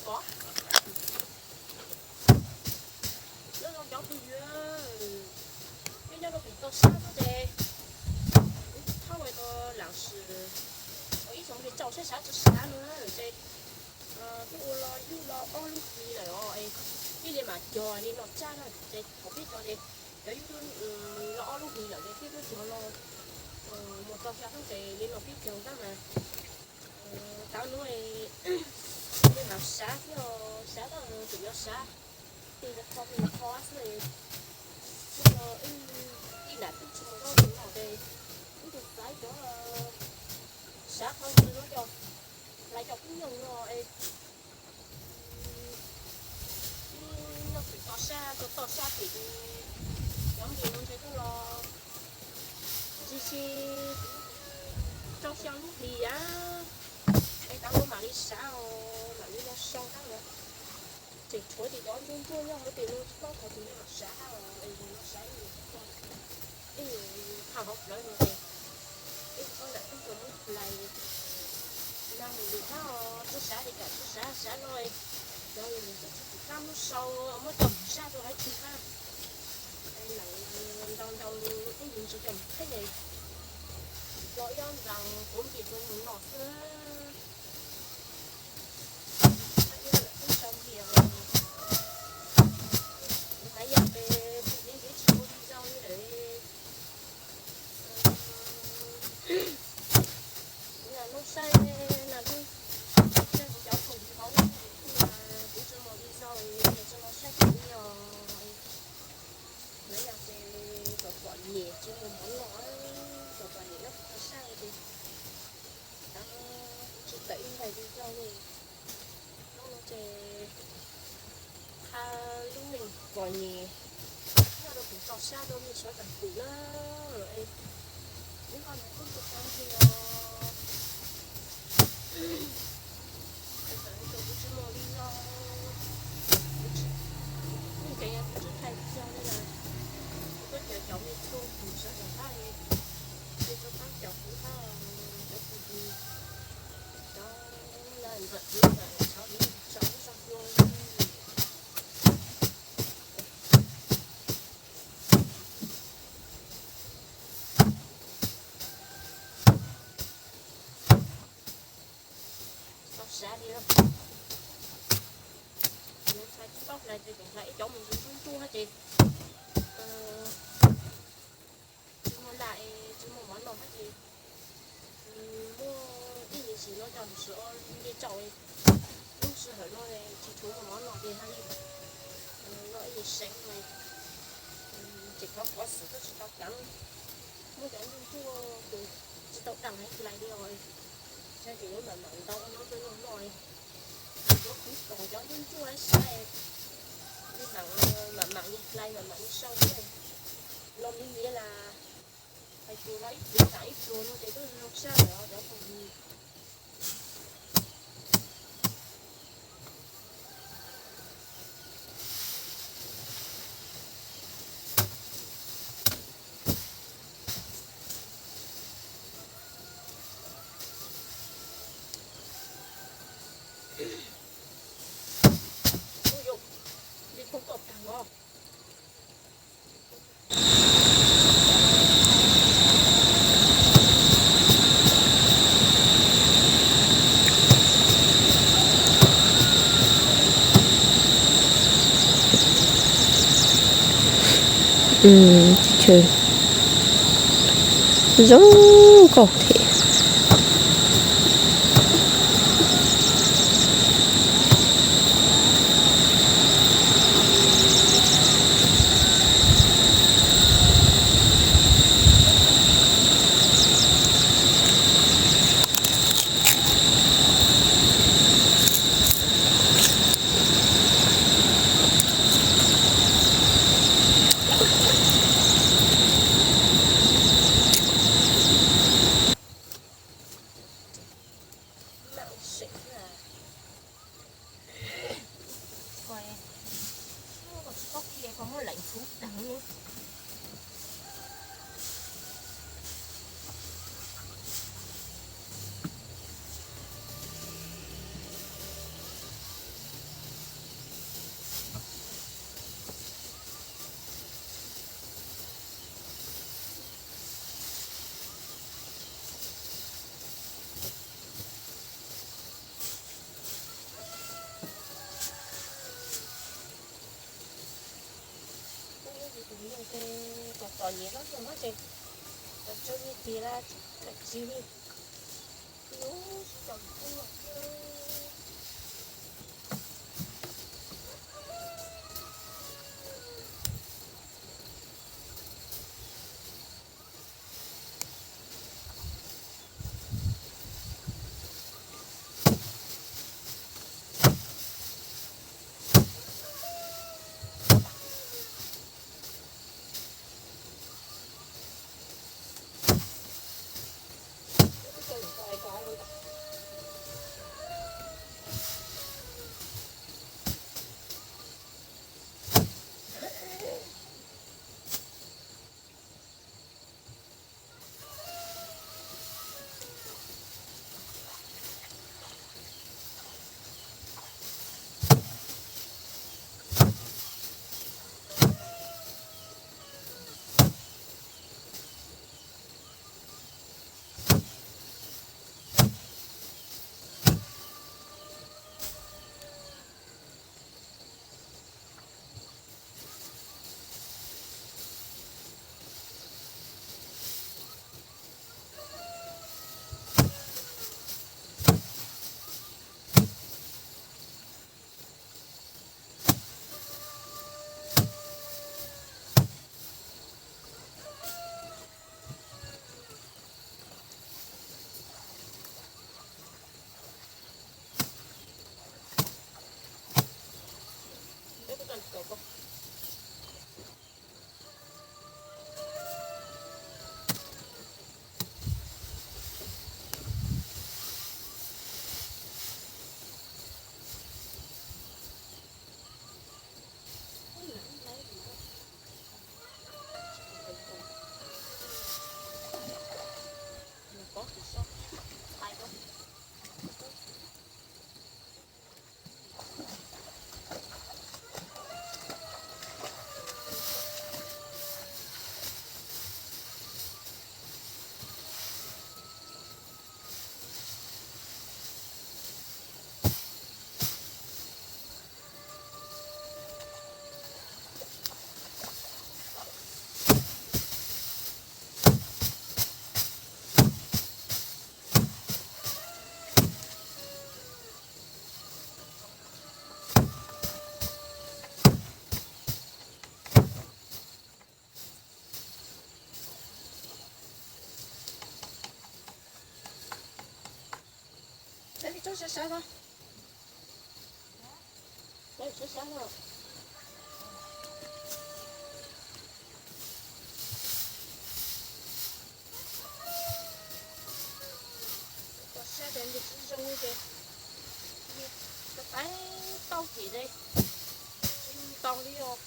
Kov. Nyob zoo cov phooj ywg, nyob nyob rau pem toj sab xwb ces kuv thauj tau lam sim ua ib xyoos ces tsaus sab sab tsaus sab no ces twb ua los yug los ob lub hlis lawm os, thiaj li mam cog li no tsaj na ces thaum peb cog ces cov yug los ob lub hlis lawm ces twb tuaj cog los mus tau xya hnub ces li no peb cog tab mas tav no li mam sav xwb os, sav tab tus yuav sav, tig rau qhov tig rau qhov xwb. Ib nram twb tsis mus zaub tus no ces ib tug xaiv cov sav qhov ntawd coj, lawv cov kub nyoog no es ib nyoog tim toj sab, toj sab tim cov npis no ntshe twb los tsis tsis rau xya lub hlis a, es tav no mam li sav os, mam li los sau tab mas tseem tshuav ces cov ntsuag ntsuag nyob hauv pem no tsis paub qhov twg mam sav hab os, es no sav ib nus ib nus phaj hauv plawv no ces ib tug poj niam tub rau muab hlais nag lwm lwm hab os, tub sav li kam tub sav sav no cov lwm lwm tub tsis pum qab muab sau muab coj mus sab rau hauv tsis hab. Lawm ntau ntau ib nus tsis coj mus qheb es tso ib ob ntas kuv npis rau mus no xwb. Ib lawm tub sau npis os, kuv hais yam pes pum li ntiav tsis ua video li lawm. Kuv lam noj saib na, kuv cov phooj ywg hauv kuv tsis mus video, kuv tsis mus saib kuv li os. Lawv yog ces kom pom nyem tsis mus mov noj, kom pom nyem nyob kuv tau sab ces kuv tsis tawm ib nqes video li. Hnub no ces qha lub neej pom nyem nyob rau kuv tau sab rau nej sawv daws pum na. Ib qho no kuj tsis tau nti os. Kuv tsis mus li no, kuv tsis, kuv tsis thaij video li na, kuv tuaj caw cov me tub kuv sawv daws hab, me tub hab caum kuv hab, cov phooj ywg, cov na ntxawm kuv ntxawm cov li tsaus lub zog dua. Tau sav li, ntxhais tsis paub hlais ces tseem hlais ib cov mus ntsuag ntsuag ces tsis muaj lam es tsis muaj mov noj hab ces muaj ib me sim no coj mus sawv nce tsaus, lub sij hawm no tsis tshua muaj mov noj ces hab li no ib me seev no ces thov pov xwm twb tsis tau pleev, muab cov ntsuag ntsuag ces tsis tau dam hab hlais li os. Saib ces yuav mam mam ntau ua nyob rau nyuag noj, yuav kuv kom cov ntsuag ntsuag sav li mam mam li hlais mam mam li sau thiab. Los li ntiav las hais tias los ib pluag tam ib pluag no ces twb zoo sab lawm cov phooj ywg. Ub yau, li poob koj tag os. Chaw zoo nkauj thiab. Niam hlob tus hlob ces, tsis li tis la, tsis li. Peb tsob sab sab no. Peb tsob sab no. Tsob sab ces nws tsis zoo ces, tau ces tsis tau li os.